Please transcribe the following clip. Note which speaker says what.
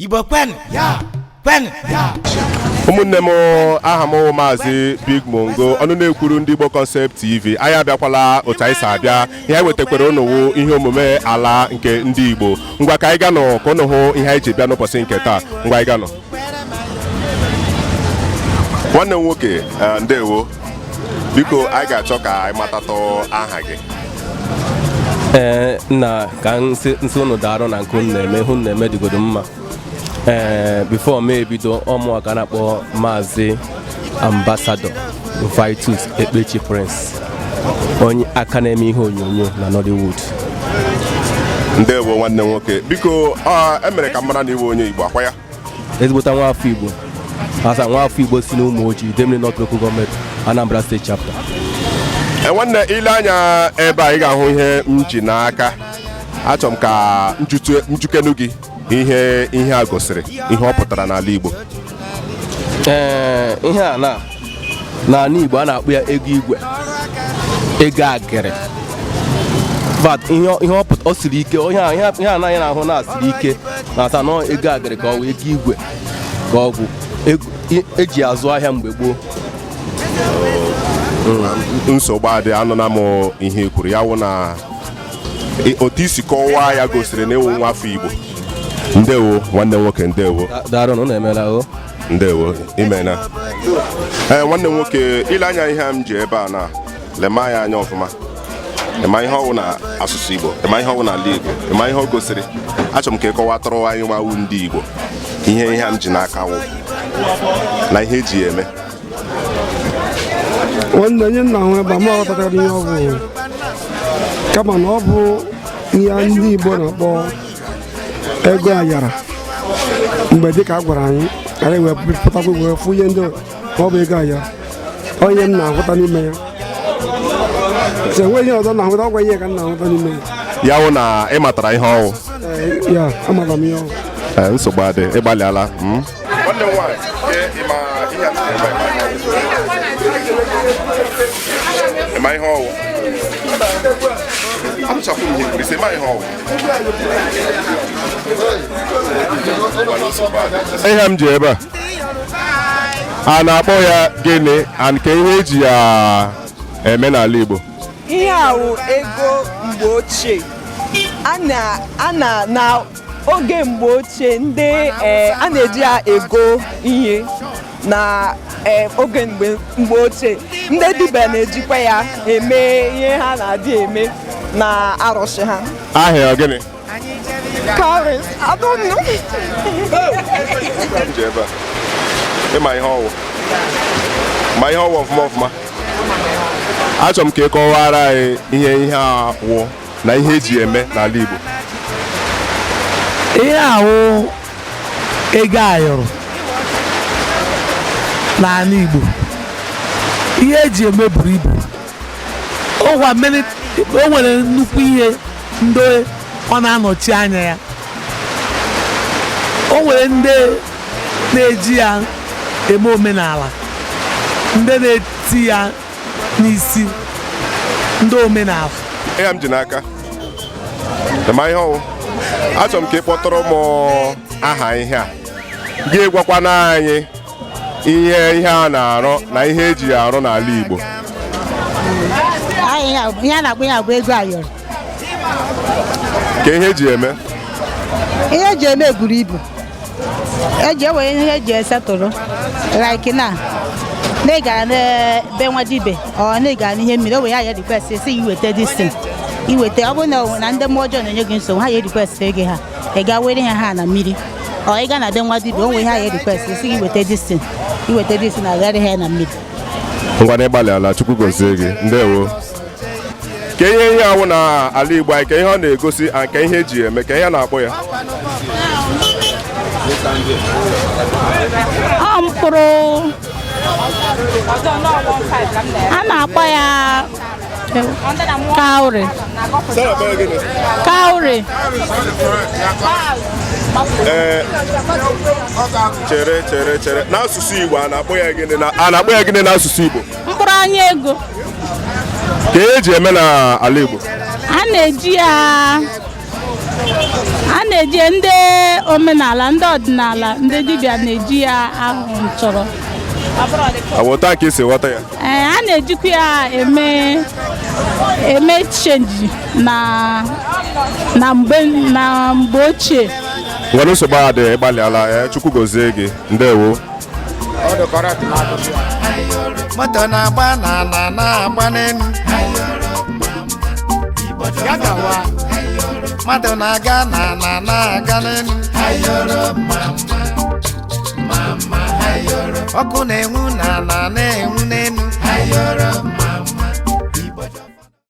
Speaker 1: Igbo kwenu kwenu.
Speaker 2: Ụmụnne m, aha m wụ Maazị Big Mongo, ọnụ na-ekwuru ndị Igbo Concept TV. Anyị abịakwala otu anyị si abịa. Ihe anyị wetakwara unu wụ ihe omume ala nke ndị Igbo. Ngwa, ka anyị ganụ ka unu hụ ihe anyị ji bịa n'ụbọchị nke taa. Ngwa, anyị ganụ. Nwanne m nwoke, ndewo. Biko, anyị ga-achọ ka anyị matatụ aha gị.
Speaker 3: Ee nna, ka nsị unu daarụ na nke unu na-eme, ihe unu na-eme dịgodo mma. Ee, before m ebido ọmụa, ka a na-akpọ Maazị Ambassador Vitus Ekpechi Prince, onye aka na-eme ihe onyonyo na Nollywood.
Speaker 2: Ndewo, nwanne m nwoke. Biko, emere ka m mara na iwe onye Igbo akwa ya?
Speaker 3: Ezigbota nwaafọ Igbo, asa nwaafọ Igbo si n'ụmụ ojii, Idemili North Local Government, Anambra State Chapter.
Speaker 2: Nwanne, ile anya ebe a, ị ga-ahụ ihe m ji n'aka. Achọrọ m ka njukenu gị ihe ihe a gosiri, ihe ọ pụtara n'ala Igbo.
Speaker 3: Ee, ihe a na n'ala Igbo a na-akpọ ya ego igwe, ego agịrị. But ihe ọ pụta, ọ siri ike. Ihe a anaghị na-ahụ na siri ike na asa nọ ego agịrị, ka ọ wụ ego igwe, ka ọ bụ ego eji azụ ahịa mgbe gboo.
Speaker 2: Nsogbu adị. Anụna m ihe i kwuru, ya wụ na otu isi kọwaa ya gosiri na ịwụ nwa afọ Igbo. Ndewo, nwanne m nwoke, ndewo.
Speaker 3: Daarụ na unu emela o.
Speaker 2: Ndewo, imena. Ee, nwanne m nwoke, ile anya ihe a m ji ebe a na lema ya anya ọfụma. Ịma ihe ọwụ na asụsụ Igbo? Ịma ihe ọwụ n'ala Igbo? Ịma ihe ọ gosiri? Achọrọ m ka ị kọwatụrụ anyị nwawu ndị Igbo ihe ihe a m ji n'aka wụ na ihe eji ya eme.
Speaker 4: Nwanne, onye nna ahụ ebe a, m aghọtatara ihe ọ bụ, kama na ọ bụ ihe ndị Igbo na-akpọ ego ayara mgbe, dịka a gwara anyị, anyị wee pụtakwa wee fụ ihe ndị ọ bụ ego ayara. Onye m na-ahụta n'ime ya, sị enweghị ihe ọzọ m na-ahụta, ọgwa ihe ka m na-ahụta n'ime ya.
Speaker 2: Ya wụ na ị matara ihe ọwụ?
Speaker 4: Ee, ya amara m ihe ọ.
Speaker 2: Ee, nsogbu adị, ịgbalịala. Nwanne m nwaanyị, ịma ihe a m ji ebe a? Ịma ihe ọwụ? Anụchapụ m ihe kwuru, sị ịma ihe ọwụ. Ihe m ji ebe a, a na-akpọ ya gịnị, and nke ihe eji ya eme n'ala Igbo?
Speaker 5: Ihe a wụ ego mgbe ochie. A na na oge mgbe ochie, ndị a na-eji ya ego ihe na oge mgbe ochie. Ndị dibịa na-ejikwa ya eme ihe ha na-adị eme na arụsị ha.
Speaker 2: Aha ya gịnị?
Speaker 5: Cowries, I don't know.
Speaker 2: M ji ebe a, ịma ihe ọwụ? Ma ihe ọwụ ọfụma ọfụma. Achọrọ m ka ị kọwara anyị ihe ihe a wụ na ihe eji eme n'ala Igbo.
Speaker 6: Ihe ahụ ego ayọrọ n'ala Igbo, ihe eji eme buru ibu. O nwere nnukwu ihe ndị ọ na-anọchi anya ya. O nwere ndị na-eji ya eme omenala, ndị na-eti ya n'isi ndị omenala.
Speaker 2: Ihe m ji n'aka, ma ihe ọwụ, achọrọ m ka ị kpọtụrụ m aha ihe a, gị gwakwana anyị ihe ihe a na-arụ na ihe eji ya arụ n'ala Igbo.
Speaker 7: Ihe a na-akpọ ya bụ ego ayọrọ.
Speaker 2: Ka ihe eji eme?
Speaker 7: Ihe eji eme buru ibu. Eji ewere ihe eji esetụrụ, like na ị gara n'ebe nwa dibe, ọ na ị gara n'ihe mmiri, o were ya ya request si iweta this thing, iweta. Ọ bụrụ na ndị mmụọ ọjọọ na-enye gị nsogbu, ha ya request gị ha, ị ga were ha ha na mmiri. Ọ ị ga na be nwa dibia, o nwere ihe ha ya request si gị weta this thing, iweta this thing, agharị ha na mmiri.
Speaker 2: Ngwa na, ịgbalị ala. Chukwu gozie gị. Ndewo. Ka ihe ihe awụ na ala Igbo anyị, ka ihe ọ na-egosi, a ka ihe eji eme, ka ihe a na-akpọ ya?
Speaker 7: Ọ mkpụrụ a na-akpọ ya cowrie. Cowrie.
Speaker 2: Ee, chere, chere, chere. N'asụsụ Igbo, a na-akpọ ya gịnị? Na a na-akpọ ya gịnị n'asụsụ Igbo?
Speaker 7: Mkpụrụ anya ego.
Speaker 2: Ka ihe eji eme n'ala Igbo?
Speaker 7: A na-eji ya A na-eji ndị omenala, ndị ọdịnala, ndị dibịa na-eji ya ahụ nchọrọ.
Speaker 2: Ọ bụ otu a ka esi ghọta ya?
Speaker 7: Ee, a na-ejikwa ya eme change na mgbe ochie.
Speaker 2: Nwere nsogbu adịghị, ịgbalịala ya. Chukwu gozie gị, ndewo.
Speaker 1: Moto na-agba n'ala, na-agba n'elu. Ya gawa. Mmadụ na-aga n'ala, na-aga n'elu. Ọkụ na-enwu n'ala, na-enwu n'elu.